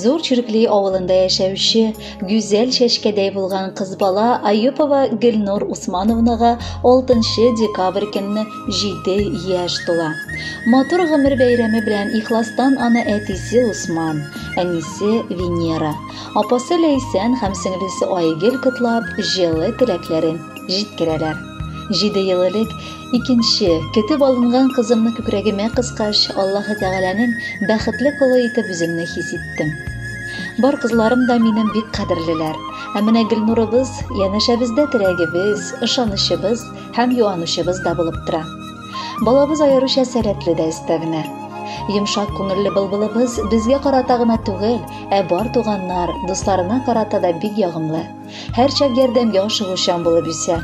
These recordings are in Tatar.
Зур Чиркли авылында яшәүче гүзәл чәчкәдәй булган кыз бала Аюпова Гөлнур Усмановнага 6 декабрь көнне 7 яшь тула. Матур гомер бәйрәме белән ихластан аны әтисе Усман, әнисе Венера, апасы Ләйсән һәм сеңлесе Айгөл котлап, җылы теләкләрен җиткерәләр. 7 ел элек икенче, көтеп алынган кызымны күкрәгемә кыскач, Аллаһы Тәгаләнең бәхетле колы итеп үземне хис иттем. Бар кызларым да минем бик кадерлеләр. Ә менә Гөлнурыбыз янәшәбездә терәгебез, ышанычыбыз һәм юанучыбыз да булып тора. Балабыз аеруча сәләтле дә өстәвенә. Йомшак күңелле былбылыбыз безгә карата гына түгел, ә бар туганнар, дусларына карата да бик ягымлы. Һәрчак ярдәмгә ашыгучан булып үсә.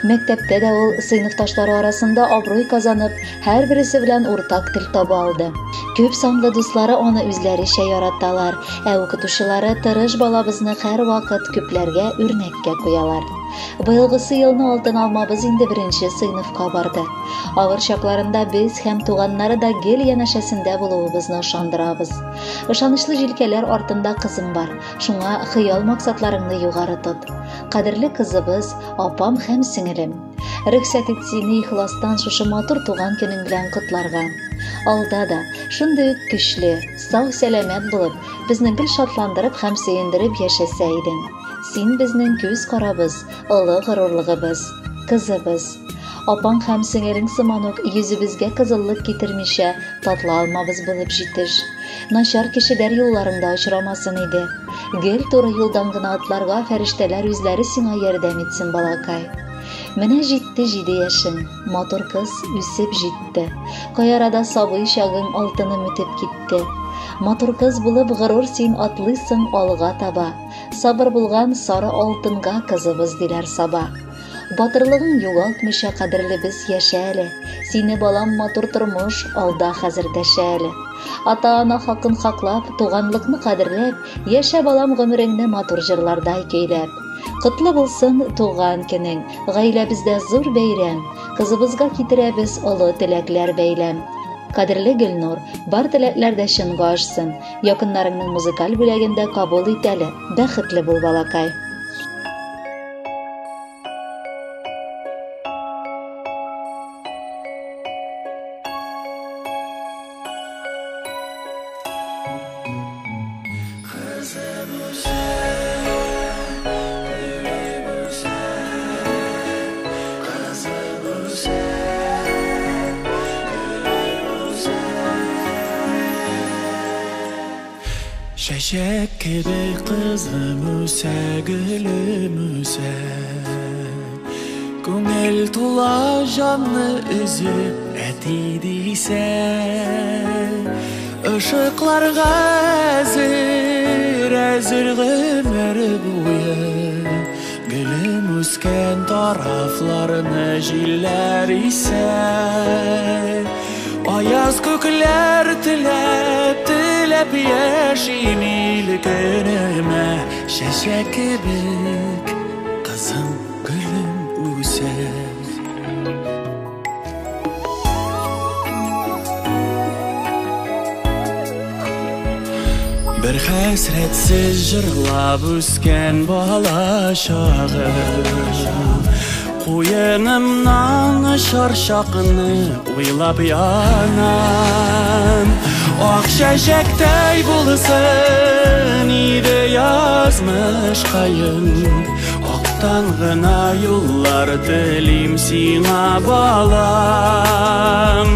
Мәктәптә дә ул сыйныфташлары арасында абруй казанып, һәрбересе белән уртак тел таба алды. Күп санлы дуслары аны үзләречә яраталар, ә укытучылары тырыш балабызны һәрвакыт күпләргә үрнәккә куялар. Быелгысы елны алтын алмабыз инде беренче сыйныфка барды. Авыр чакларында без һәм туганнары да гел янәшәсендә булуыбызны ышандырабыз. Ышанычлы җилкәләр артында кызым бар. Шуңа хыял максатларыңны югары тот. Кадерле кызыбыз, апам һәм сеңелем. Рөхсәт ит сине ихластан шушы матур туган көнең белән котларга. Алда да шундый ук көчле, сау-сәламәт булып, безне гел шатландырып һәм сөендереп яшәсә идең. Син безнең күз карабыз, олы горурлыгыбыз, кызыбыз. Апаң һәм сеңелең сыман ук йөзебезгә кызыллык китермичә, татлы алмабыз булып җитеш. Начар кешеләр юлларыңда очрамасын иде. Гел туры юлдан гына атларга фәрештәләр үзләре сиңа ярдәм итсен, балакай. Менә җитте 7 яшең, матур кыз үсеп җитте. Кай арада сабый чагың алтыным үтеп китте. Матур кыз булып горур син атлыйсың алга таба. Сабыр булган сары алтынга кызыбыз диләр саба. Батырлыгың югалтмыйча кадерлебез яшә әле. Сине балам матур тормыш алда хәзер дәшә әле. Ата-ана хакын хаклап, туганлыкны кадерләп, яшә балам гомереңне матур җырлардай көйләп. Котлы булсын туган көнең, гаиләбездә зур бәйрәм, кызыбызга китерәбез олы теләкләр бәйләм. Кадерле Гөлнур, бар теләкләр дә чынга ашсын. Якыннарыңның музыкаль бүләген дә кабул ит әле. Бәхетле бул, балакай. Чәчәк кебек кызым үсә, гөлем үсә. Күңел тула җанны өзеп, әти дисә. Ышыкларга әзер, әзер гомер буе. Гөлем үскән тарафларны җилләр исә. Аяз күкләр теләп, теләп яшим ил көнемә. Чәчәк кебек кызым гөлем үсә. Бер хәсрәтсез җырлап үскән бала чагым. Куенымнан очар чакны уйлап янам. Ак чәчәктәй булсын иде язмышкаем. Актан гына юллар телим сиңа, балам.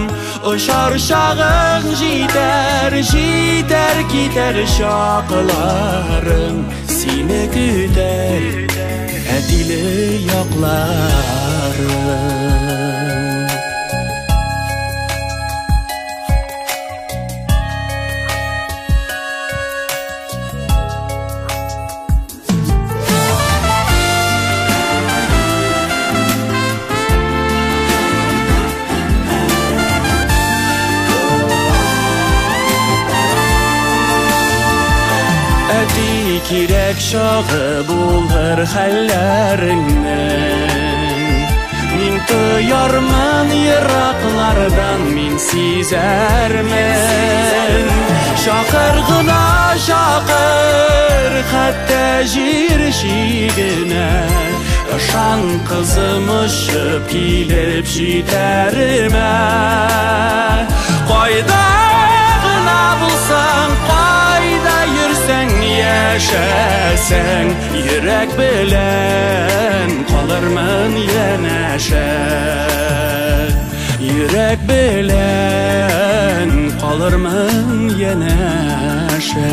Очар чагың җитәр, җитәр китәр чакларың. Сине көтәр әтиле якларың. Әти кирәк чагы булыр хәлләреңнең. Мин тоям Чыгармын ераклардан, мин сизәрмен. Чакыр гына, чакыр, хәтта җир чигенә. Ышан, кызым, очып килеп җитәремә. Кайда гына булсаң, кайда йөрсәң, яшәсәң, йөрәк белән калырмын янәшә. Йөрәк белән калырмын янәшә.